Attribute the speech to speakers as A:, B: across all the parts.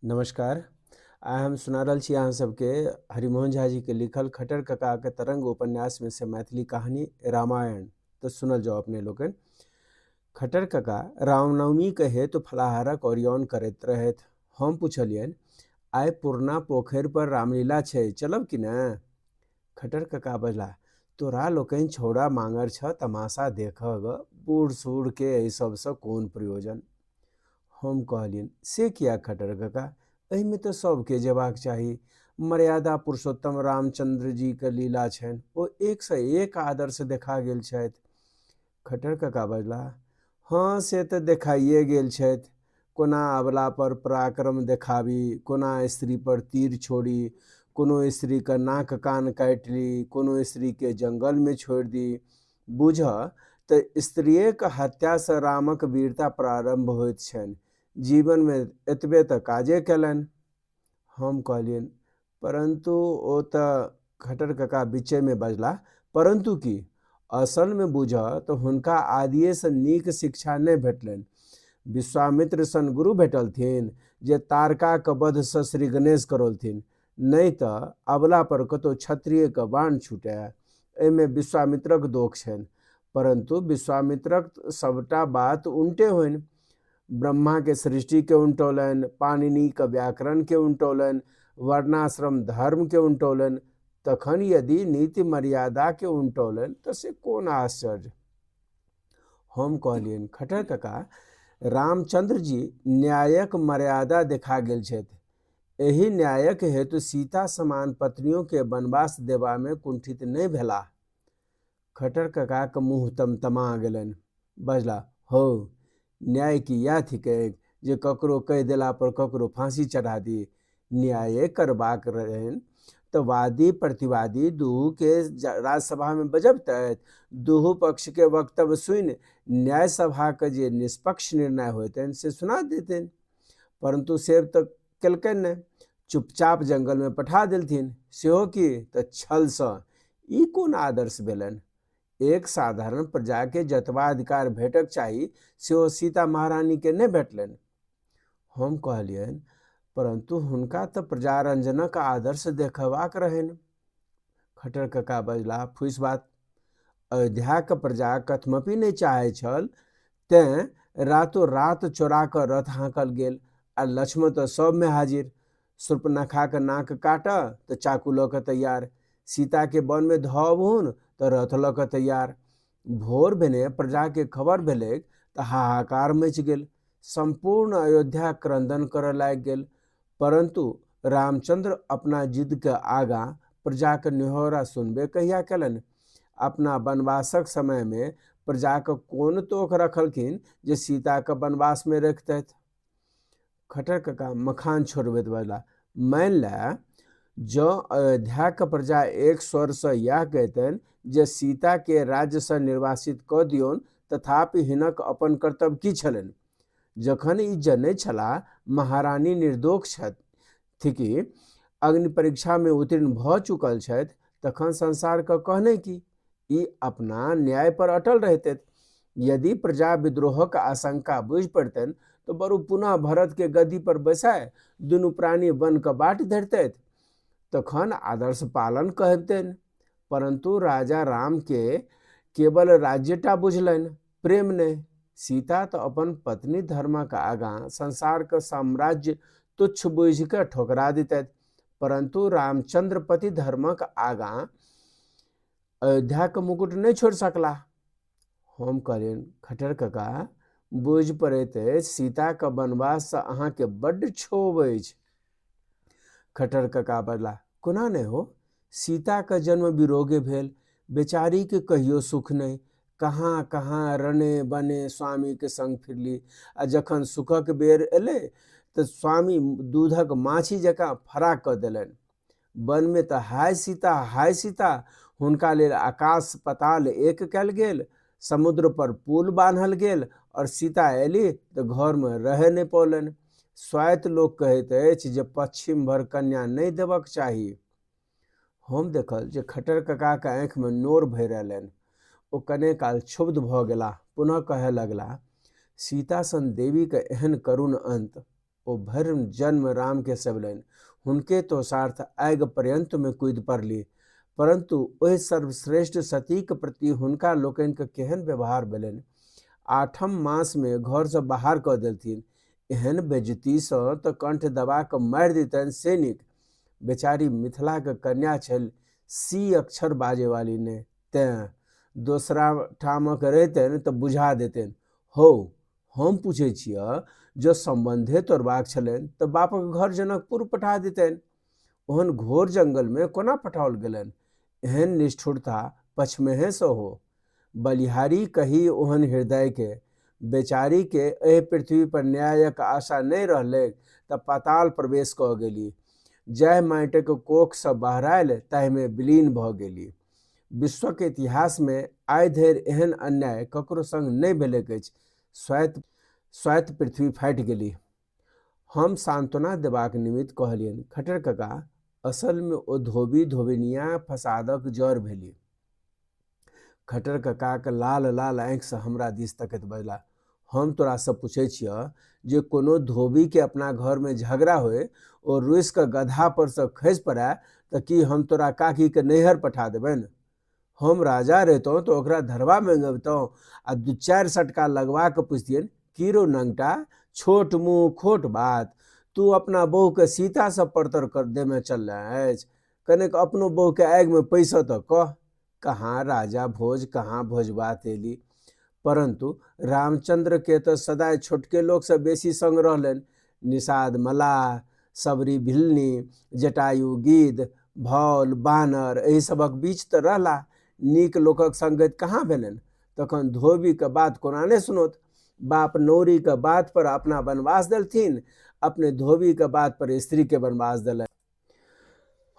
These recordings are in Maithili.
A: नमस्कार। आइ हम सुना रहल छी अहाँ सबके हरिमोहन झा जी के लिखल खटर ककाके तरंग उपन्यासमे से मैथिली कहानी रामायण। तऽ सुनल जाउ अपने लोकनि। खटर कका रामनवमीके हेतु फलाहारक ओरियान करैत रहथि। हम पुछलियनि, आइ पुरना पोखरि पर रामलीला छै, चलब कि ने? खटर कका बजलाह, तोरा लोकनि छौड़ा माङर छह तमाशा देखह गऽ, बूढ़ सूढ़के एहि सबसँ कोन प्रयोजन? हम कहलियनि, से किएक खटर कका? एहिमे तऽ सभके जेबाक चाही। मर्यादा पुरुषोत्तम रामचन्द्रजीक लीला छनि, ओ एकसँ एक आदर्श देखा गेल छथि। खटर कका बजलाह, हँ से तऽ देखाइए गेल छथि। कोना अबलापर पराक्रम देखाबी, कोना स्त्रीपर तीर छोड़ी, कोनो स्त्रीक नाक कान काटि ली, कोनो स्त्रीके जङ्गलमे छोड़ि दी। बूझह तऽ स्त्रिएक हत्यासँ रामक वीरता प्रारम्भ होइत छनि। जीवनमे एतबे तऽ काजे कयलनि। हम कहलियनि, परन्तु ओ तऽ खटर कका बिच्चेमे बजलाह, परन्तु की? असलमे बूझह तऽ हुनका आदिएसँ नीक शिक्षा नहि भेटलनि। विश्वामित्र सन गुरु भेटलथिन जे तारकाक वधसँ श्री गणेश करौलथिन। नहि तऽ अबलापर कतहु क्षत्रियके बाण छूटए, एहिमे विश्वामित्रक दोख छनि। परन्तु विश्वामित्रक सभटा बात उनटे होइन। ब्रह्माके सृष्टिके उनटौलनि, पाणिनिके व्याकरणके उनटौलनि, वर्णाश्रम धर्मके उनटौलनि, तखन यदि नीति मर्यादाके उनटौलनि तऽ से कोन आश्चर्य। हम कहलियनि, खटर कका, रामचंद्र जी न्यायक मर्यादा देखा गेल छथि। एहि न्यायक हेतु सीता समान पत्नियोके वनवास देबामे कुंठित नहि भेलाह। खटर ककाक मुँह तमतमा गेलनि। बजलाह, हौ, न्याय की इएह थिकैक जे ककरो कहि देला पर ककरो फाँसी चढ़ा दी? न्याये करबाक रहनि तऽ वादी प्रतिवादी दुहूके राजसभामे बजबतथि, दुहू पक्षके वक्तव्य सुनि न्याय सभाक जे निष्पक्ष निर्णय होइतनि से सुना देतनि। परन्तु से तऽ केलकनि नहि, चुपचाप जङ्गलमे पठा देलथिन, सेहो की तऽ छलसँ। ई कोन आदर्श भेलनि? एक साधारण प्रजाके जतबा अधिकार भेटक चाही सेहो सीता महारानीके नहि भेटलनि। हम कहलियनि, परन्तु हुनका तऽ प्रजारंजनक आदर्श देखबाक रहनि। खटर कका बजलाह, फूसि बात। अयोध्याक प्रजा कथमपि नहि चाहै छल, तेँ रातो रात चोरा कऽ रथ हाँकल गेल आ लक्ष्मण तऽ सभमे हाजिर। शूर्पणखाक नाक काटऽ तऽ चाकू लऽ कऽ तैयार, सीताके वनमे धऽ अबहुन तऽ रथ लऽ कऽ तैयार। भोर भेने प्रजाके खबर भेलैक तऽ हाहाकार मचि गेल। सम्पूर्ण अयोध्या क्रन्दन करऽ लागि गेल। परन्तु रामचन्द्र अपना जिदके आगाँ प्रजाक नेहोरा सुनबे कहिया केलनि? अपना वनवासक समयमे प्रजाक कोन तोख रखलखिन जे सीताके वनवासमे रखितथि? खटर कका मखान छोड़बैत बजलाह, मानि लए जँ अयोध्याक प्रजा एक स्वरसँ इएह कहितनि जे सीताके राज्यसँ निर्वासित कऽ दियौन, तथापि हिनक अपन कर्तव्य की छलनि? जखन ई जनैत छलाह महारानी निर्दोष छथि थिकी, अग्नि परीक्षामे उत्तीर्ण भऽ चुकल छथि, तखन संसारके कहने की? ई अपना न्याय पर अटल रहितथि। यदि प्रजा विद्रोहक आशंका बुझि पड़तनि तऽ बरु पुनः भरतके गद्दी पर बैसाय दुनू प्राणी वन के बाट धरितथि, तखन आदर्श पालन कहबितनि। परन्तु राजा रामके केवल राज्यटा बुझलनि, प्रेम नहि। सीता तऽ अपन पत्नी धर्मक आगाँ संसारके साम्राज्य तुच्छ बुझि कऽ ठोकरा दितथि, परन्तु रामचंद्र पति धर्मक आगाँ अयोध्याके मुकुट नहि छोड़ि सकलाह। हम कहलियनि, खटर कका, बुझि पड़ैत अछि सीताके वनवाससँ अहाँके बड्ड क्षोभ अछि। खटर कका बजलाह, कोना नहि हो? सीताके जन्म विरोगे भेल, बेचारीके कहियो सुख नहि। कहाँ कहाँ रने बने स्वामीके संग फिरली आ जखन सुखक बेर एलै तऽ स्वामी दूधक माछी जकाँ फराक कऽ देलनि। वनमे तऽ हाय सीता हाय सीता, हुनका लेल आकाश पताल एक कयल गेल, समुद्र पर पुल बान्हल गेल आओर सीता अयली तऽ घरमे रहय नहि पौलनि। स्वायत्त लोक कहैत अछि जे पश्चिम भर कन्या नहि देबक चाही। हम देखल जे खटर ककाक आँखिमे नोर भरि अयलनि। ओ कने काल क्षुब्ध भऽ गेलाह, पुनः कहय लगलाह, सीता सन देवीके एहन करुण अन्त। ओ भरि जन्म रामकेँ सेवलनि। हुनके तोषार्थ आगि पर्यन्तमे कूदि पड़लीह। परन्तु ओहि सर्वश्रेष्ठ सतीक प्रति हुनका लोकनिक केहन व्यवहार भेलनि? आठम मासमे घरसँ बाहर कऽ देलथिन। एहन बेज्जतीसँ तऽ कंठ दबा कऽ मारि दितनि से नीक। बेचारी मिथिलाक कन्या छलि, सी अक्षर बाजयवाली नहि, तेँ दोसरा ठामक रहितनि तऽ बुझा दितनि। हौ, हम पूछै छिअ जँ सम्बन्धे तोड़बाक छलनि तऽ बापक घर जनकपुर पठा दितनि। ओहन घोर जंगलमे कोना पठाओल गेलनि? एहन निष्ठुरता पछमेहेसँ हो। बलिहारी कही ओहन हृदयके। बेचारीके एहि पृथ्वी पर न्यायक आशा नहि रहलैक तऽ पाताल प्रवेश कऽ गेली। जाहि माटिक कोखसँ बहरायल ताहिमे विलीन भऽ गेली। विश्वक इतिहासमे आइ धरि एहन अन्याय ककरो संग नहि भेलैक अछि। स्वाइत स्वाइत पृथ्वी फाटि गेली। हम सान्त्वना देबाक निमित्त कहलियनि, खट्टर कका, असलमे ओ धोबी धोबिनिया फसादक जड़ भेली। खट्टर ककाक लाल लाल आँखिसँ हमरा दिस तकैत बजलाह, हम तोरासँ पुछै छिअह जे कोनो धोबीके अपना घरमे झगड़ा होय, ओ रुसि कऽ गदहा परसँ खसि पड़य तऽ की हम तोरा काकीके नैहर पठा देबनि? हम राजा रहितहुँ तऽ ओकरा धरबा मँगबितहुँ आ दू चारि सटका लगबा कऽ पुछतियनि, की रौ नंगटा, छोट मुँह खोट बात, तू अपना बहुके सीतासँ परतर कर देमे चललें अछि? कनेक अपनो बहुके आगिमे पैसऽ तऽ कह। कहाँ राजा भोज कहाँ भोजबा तेली। परन्तु रामचन्द्रके तऽ सदाय छोटके लोकसँ बेसी सङ्ग रहलनि। निषाद मलाह, सबरी भिलनी, जटायु गिद्ध, भौल बानर एहि सभक बीच तऽ रहला। नीक लोकक सङ्गति कहाँ भेलनि? तखन धोबीके बात कोना नहि सुनौत? बाप नौरीके बात पर अपना वनवास देलथिन, अपने धोबीके बात पर स्त्रीके वनवास देलनि।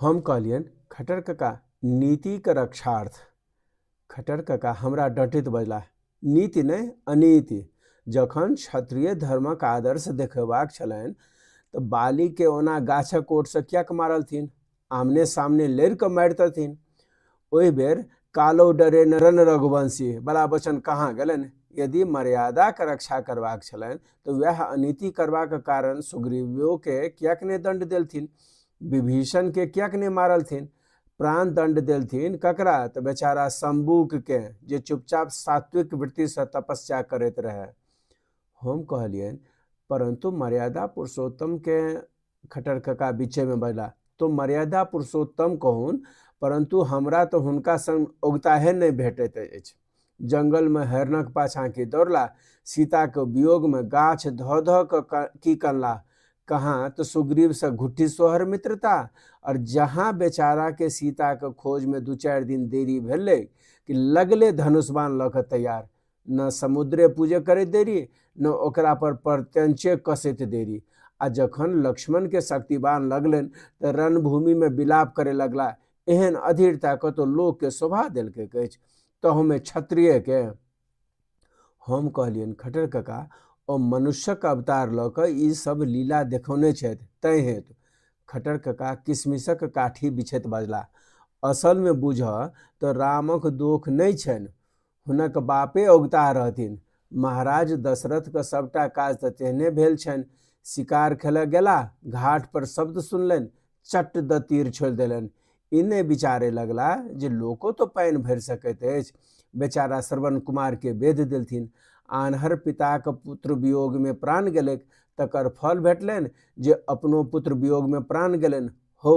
A: हम कहलियनि, खट्टर कका, नीतिक रक्षार्थ। खट्टर कका हमरा डँटैत बजलाह, नीति नहि, अनीति। जखन क्षत्रिय धर्मक आदर्श देखयबाक छलनि तऽ बालीके ओना गाछक ओटसँ किएक मारलथिन? आमने सामने लड़ि कऽ मारितथिन। ओहि बेर कालो डरे न रघुवंशी बला वचन कहाँ गेलनि? यदि मर्यादाक रक्षा करबाक छलनि तऽ वएह अनीति करबाक कारण सुग्रीवोके किएक नहि दण्ड देलथिन? विभीषणके किएक नहि मारलथिन? प्राण दण्ड देलथिन ककरा? तऽ बेचारा शम्बूकके, जे चुपचाप सात्विक वृत्तिसँ तपस्या करैत रहए। हम कहलियनि, परन्तु मर्यादा पुरुषोत्तमके। खट्टर कका बीचेमे बजला, तो मर्यादा पुरुषोत्तम कहुन, परन्तु हमरा तऽ हुनका संग औगताहे नहि भेटैत अछि। जंगलमे हरिणक पाछाँ की दौड़ला, सीताक वियोगमे गाछ धऽ धऽ कऽ की कनला, कहाँ तऽ सुग्रीवसँ घुट्ठी सोहर मित्रता, आओर जहाँ बेचाराके सीताक खोजमे दू चारि दिन देरी भेलै कि लगले धनुष बाण लऽ कऽ तैयार। न समुद्रे पूजे करैत देरी, न ओकरा पर प्रत्यंचे कसैत देरी। आ जखन लक्ष्मणके शक्तिबान लगलनि तऽ रणभूमिमे विलाप करे लगला। एहन अधीरता कतौ लोकके शोभा देलकै अछि? तहूमे क्षत्रियके? हम कहलियनि, खट्टर कका, ओ मनुष्यक अवतार लऽ कऽ ई सब लीला देखौने छथि, तैं हेतु। खट्टर कका किशमिशक काठी बिछैत बजलाह, असलमे बूझह तऽ रामक दोख नहि छनि, हुनक बापे औगताह रहथिन। महाराज दशरथके सभटा काज तऽ तेहने भेल छनि। शिकार खेलऽ गेलाह, घाट पर शब्द सुनलनि, चट दऽ तीर छोड़ि देलनि। ई नहि विचारय लगलाह जे लोको तऽ पानि भरि सकैत अछि। बेचारा श्रवण कुमारके बेध देलथिन। आन्हर पिताक पुत्र वियोगमे प्राण गेलैक, तकर फल भेटलनि जे अपनो पुत्र वियोगमे प्राण गेलनि। हौ,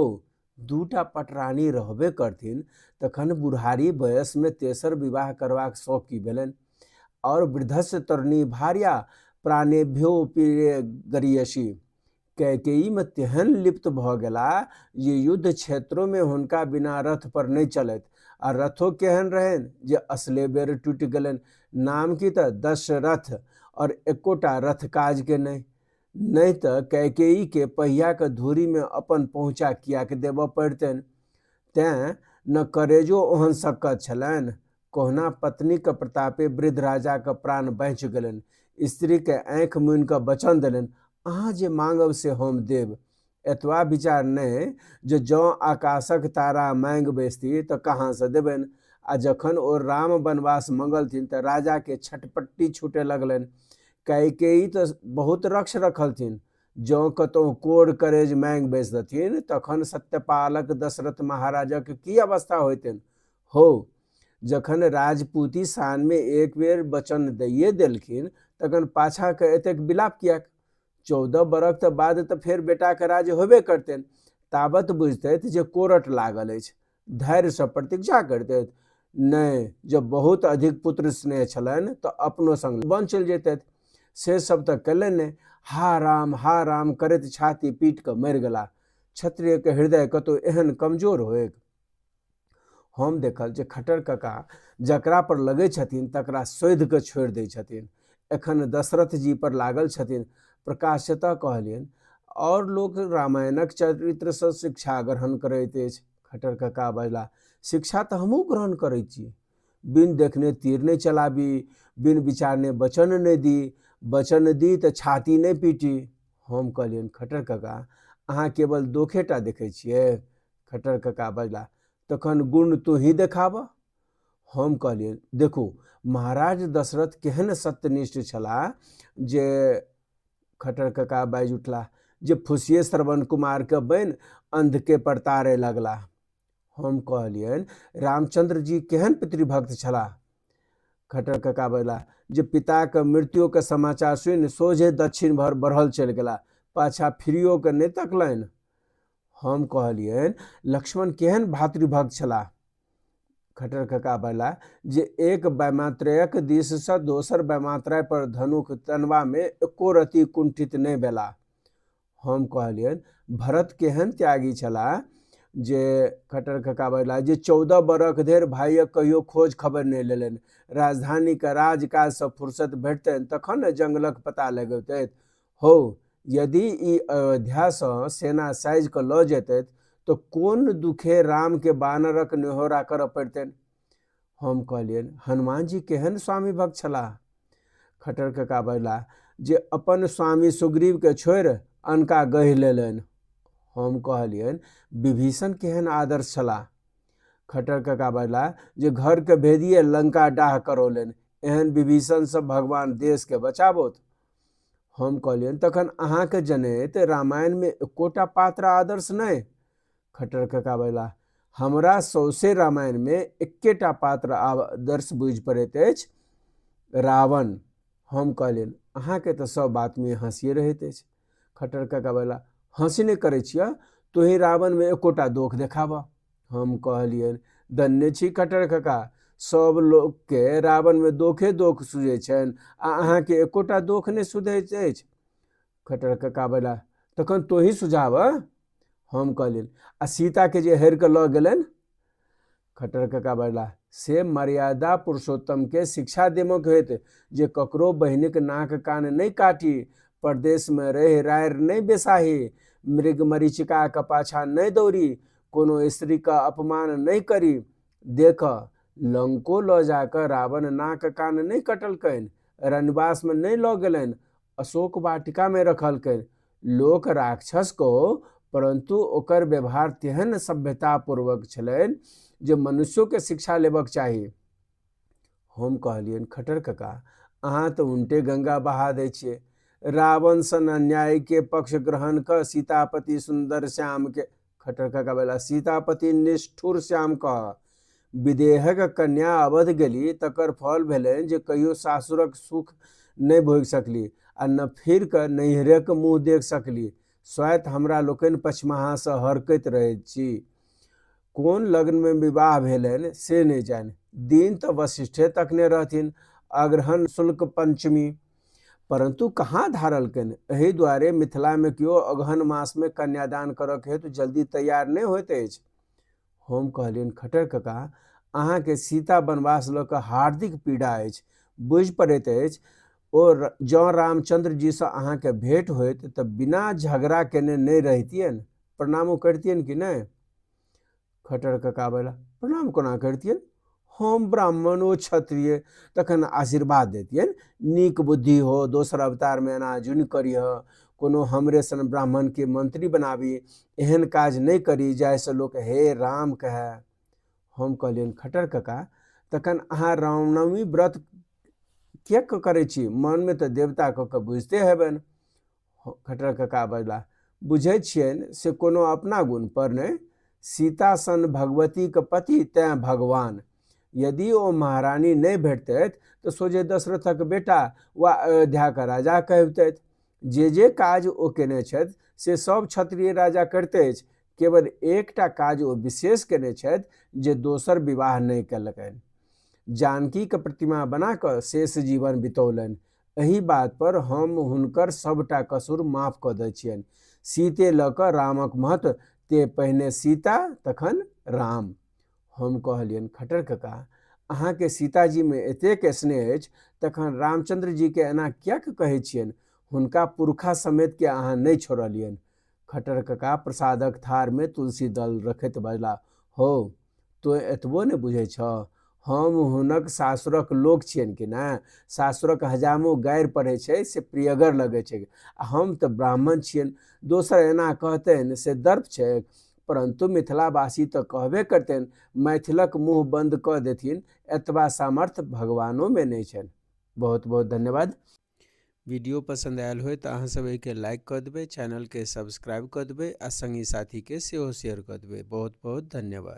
A: दूटा पटरानी रहबे करथिन तखन बुढ़ारी वयसमे तेसर विवाह करबाक शौक की भेलनि? आओर वृद्धस्य तरुणी भार्या प्राणेभ्यो प्रिय गरीयसी। कैकेयीमे तेहन लिप्त भऽ गेला जे युद्ध क्षेत्रोमे हुनका बिना रथ पर नहि चलैत। आ रथो केहन रहनि जे असले बेर टूटि गेलनि। नाम की तऽ दशरथ, आओर एकोटा रथ काजके नहि। नहि तऽ कैकेयीके पहियाक धूरीमे अपन पहुँचा किएक देबऽ पड़ितनि? तेँ ने करेजो ओहन सक्कत छलनि। कहुना पत्नीक प्रतापे वृद्ध राजाक प्राण बाँचि गेलनि। स्त्रीके आँखि मुनि कऽ वचन देलनि, अहाँ जे माँगब से हम देब। एतबा विचार नहि जे जँ आकाशक तारा माँगि बैसती तऽ कहाँसँ देबनि? आ जखन ओ राम वनवास मँगलथिन तऽ राजाके छटपट्टी छूटय लगलनि। कैकेयी तऽ बहुत रक्ष रखलथिन। जँ कतहु कोर करेज माँगि बैसथिन तखन सत्यपालक दशरथ महाराजक की अवस्था होइतनि। हौ, जखन राजपूती शानमे एक बेर वचन दैए देलखिन तखन पाछाँके एतेक विलाप किएक? 14 बरख तऽ बाद तऽ फेर बेटाके राज्य होबे करतनि। ताबत बुझतथि जे कोरट लागल अछि, धैर्यसँ प्रतीक्षा करितथि। नहि, जँ बहुत अधिक पुत्र स्नेह छलनि तऽ अपनो संग वन चलि जैतथि। से सब तऽ कयलनि नहि, हा राम हा राम करैत छाती पीट कऽ मरि गेलाह। क्षत्रियके हृदय कतहु एहन कमजोर होइक? हम देखल जे खट्टर कका जकरा पर लगै छथिन तकरा सोधि कऽ छोड़ि दै छथिन। एखन दशरथ जी पर लागल छथिन। प्रकाश्यतः कहलियनि, और लोक रामायणक चरित्रसँ शिक्षा ग्रहण करैत अछि। खट्टर कका बजलाह, शिक्षा तऽ हमहूँ ग्रहण करै छी। बिन देखने तीर नहि चलाबी, बिन विचारने वचन नहि दी, वचन दी तऽ छाती नहि पीटी। हम कहलियनि, खट्टर कका, अहाँ केवल दोखे टा देखै छियै? खट्टर कका बजलाह, तखन गुण तोही देखाबह। हम कहलियनि, देखू महाराज दशरथ केहन सत्यनिष्ठ छलाह जे। खट्टर कका बाजि उठलाह जे फुसिए श्रवण कुमारके बनि अन्धके परतारय लगलाह। हम कहलियनि, रामचंद्र जी केहन पितृभक्त छलाह। खट्टर कका बजलाह जे पिताके मृत्युके समाचार सुनि सोझे दक्षिण भर बढ़ल चलि गेलाह, पाछा फिरियो के नहि तकलनि। हम कहलियनि, लक्ष्मण केहन भातृभक्त छलाह। खट्टर कका बजलाह जे एक वैमात्रेयक दिससँ दोसर वैमात्रय पर धनुख तनबामे एको रति कुंठित नहि भेलाह। हम कहलियनि, भरत केहन त्यागी छलाह जे। खट्टर कका बजलाह जे 14 बरख धरि भाइयक कहियो खोज खबरि नहि लेलनि। राजधानीक राजकाजसँ फुर्सत भेटतनि तखन ने जंगलक पता लगौतथि। हौ, यदि ई अयोध्यासँ सेना साजि कऽ लऽ जेतथि तऽ कोन दुखे रामके बानरक नेहोरा करऽ पड़ितनि? हम कहलियनि, हनुमान जी केहन स्वामी भक्त छलाह। खट्टर कका बजलाह जे अपन स्वामी सुग्रीवके छोड़ि अनका गहि लेलनि। हम कहलियनि, विभीषण केहन आदर्श छलाह। खट्टर कका बजलाह जे घरके भेदिए लंका डाह करौलनि। एहन विभीषणसँ भगवान देशके बचाबथु। हम कहलियनि, तखन अहाँके जनैत रामायणमे एकोटा पात्र आदर्श नहि? खट्टर कका बजलाह, हमरा सौसे रामायणमे एकेटा पात्र आदर्श बुझि पड़ैत अछि, रावण। हम कहलियनि, अहाँके तऽ सब बातमे हँसिए रहैत अछि। खट्टर कका बजलाह, हँसी नहि करै छियह, तोही रावणमे एकोटा दोख देखाबह। हम कहलियनि, धन्य छी खट्टर कका, सब लोकके रावणमे दोखे दोख सुझै छनि आ अहाँके एकोटा दोख नहि सुझैत अछि। खट्टर कका बजलाह, तखन तोही सुझाबह। हम कहलियनि, आ सीताके जे हेर कऽ लऽ गेलनि? खट्टर कका बजलाह, से मर्यादा पुरुषोत्तमके शिक्षा देमक होयत जे ककरो बहिनिक नाक कान नहि काटी, परदेशमे रहि रारि नहि बेसाही, मृग मरीचिकाक पाछाँ नहि दौड़ी, कोनो स्त्रीक अपमान नहि करी। देख, लंको लऽ जा कऽ रावण नाक कान नहि कटलकनि, रनिवासमे नहि लऽ गेलनि, अशोक वाटिकामे रखलकनि। लोक राक्षस कहो, परन्तु ओकर व्यवहार तेहन सभ्यतापूर्वक छलनि जे मनुष्योके शिक्षा लेबक चाही। हम कहलियनि, खट्टर कका, अहाँ तऽ उनटे गंगा बहा दै छियै। रावण सन अन्यायके पक्ष ग्रहण कऽ सीतापति सुन्दर श्यामके। खट्टर कका बजलाह, सीतापति निष्ठुर श्याम कह। विदेहक कन्या अवध गेली तकर फल भेलनि जे कहियो सासुरक सुख नहि भोगि सकली आ न फिर कऽ नैहरक मुँह देख सकली। स्वयं हमरा लोकनि पछमाहासँ हरकैत रहैत छी। कोन लग्नमे विवाह भेलनि से नहि जानि। दिन तऽ वशिष्ठे तकने रहथिन, अग्रहण शुल्क पंचमी। परन्तु कहाँ धारलकनि। एहि दुआरे मिथिलामे केओ अगहन मासमे कन्यादान करऽके हेतु जल्दी तैयार नहि होइत अछि। हम कहलियनि, खट्टर कका, अहाँके सीता वनवास लऽ कऽ हार्दिक पीड़ा अछि, बुझि पड़ैत अछि। ओ जँ रामचंद्र जीसँ अहाँके भेंट होइत तऽ बिना झगड़ा केने नहि रहितियनि? प्रणामो करितियनि कि नहि? खट्टर कका बजलाह, प्रणाम कोना करितियनि? हम ब्राह्मण ओ क्षत्रिय। तखन आशीर्वाद दैतियनि, नीक बुद्धि हो, दोसर अवतारमे एना जुनि करिह, कोनो हमरे सन ब्राह्मणके मंत्री बनाबी, एहन काज नहि करी जाहिसँ लोक हे राम कहए। हम कहलियनि, खट्टर कका, तखन अहाँ रामनवमी व्रत किएक करै छी? मनमे तऽ देवता कऽ कऽ बुझिते हेबनि। खट्टर कका बजलाह, बुझै छियनि से कोनो अपना गुण पर नहि। सीता सन भगवतीक पति तेँ भगवान। यदि ओ महारानी नहि भेटतथि तऽ सोझे दशरथक बेटा वा अयोध्याक राजा कहबितथि। जे जे काज ओ केने छथि से सब क्षत्रिय राजा करिते अछि। केवल एकटा काज ओ विशेष केने छथि जे दोसर विवाह नहि केलकनि। जानकीक प्रतिमा बना कऽ शेष जीवन बितौलनि। एहि बात पर हम हुनकर सभटा कसूर माफ कऽ दै छियनि। सीते लऽ कऽ रामक महत्व, तेँ पहिने सीता तखन राम। हम कहलियनि, खट्टर कका, अहाँके सीताजीमे एतेक स्नेह अछि तखन रामचन्द्रजीके एना किएक कहै छियनि? हुनका पुरखा समेतके अहाँ नहि छोड़लियनि। खट्टर कका प्रसादक थारमे तुलसी दल रखैत बजलाह, हौ, तोँ एतबो ने बुझै छह? हम हुनक सासुरक लोक छियनि कि ने? सासुरक हजामो गारि पढ़ै छै से प्रियगर लगै छै आ हम तऽ ब्राह्मण छियनि। दोसर एना कहतनि से दर्प छैक? परन्तु मिथिलावासी तऽ कहबे करतनि, मैथिलक मुँह बन्द कऽ देथिन एतबा सामर्थ्य भगवानोमे नहि छनि। बहुत बहुत धन्यवाद। वीडियो पसन्द आयल होय तऽ अहाँ सब एहिके लाइक कऽ देबै, चैनलके सब्सक्राइब कऽ देबै आ सङ्गी साथीके सेहो शेयर कऽ देबै। बहुत बहुत धन्यवाद।